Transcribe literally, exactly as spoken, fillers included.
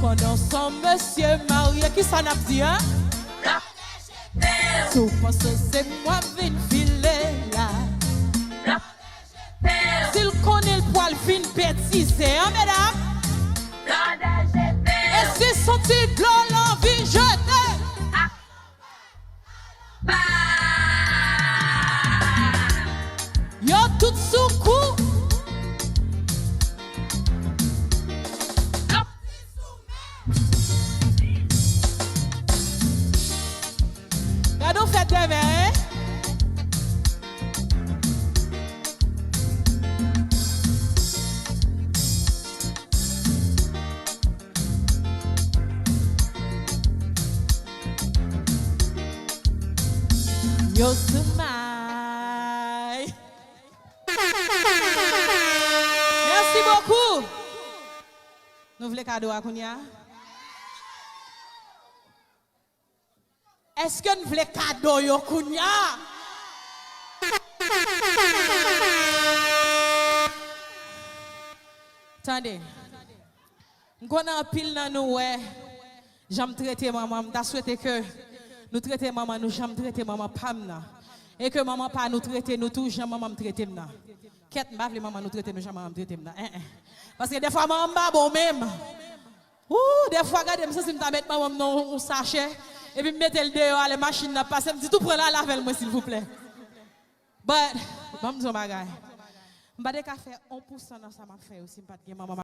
Pandan san mesye marye, kisa n ap di, en? Si w panse se mwen vin file la. Si l konnen l pral vin betize, en, medam? E si s on ti dlo l anvi jete? Yo tout sou kou. Gade yon fèt de mè, en? Yo sou may. Mèsi bokou. Nou vle kado a kounye a? Èske n vle kado yo kounye a? Tande. M konnen anpil nan nou wè jan m trete manman m. M ta swete ke nou trete manman nou jan m trete manman pa m nan. E ke manman pa nou trete nou tou jan manman m trete m nan. Kèt, m pa vle manman nou trete nou jan manman m trete m nan. En, en. Paske dèfwa manman m pa bon menm. Ooh, dèfwa gade m santi m ta met manman m nan yon sachè, epi m mete l deyò a lè machin nan ap pase, m di tou pran l al avè l mwen silvouplè. But, ban m di yon bagay. M pa te ka fè yon pousan nan sa m ap fè yo si m pa t gen manman m.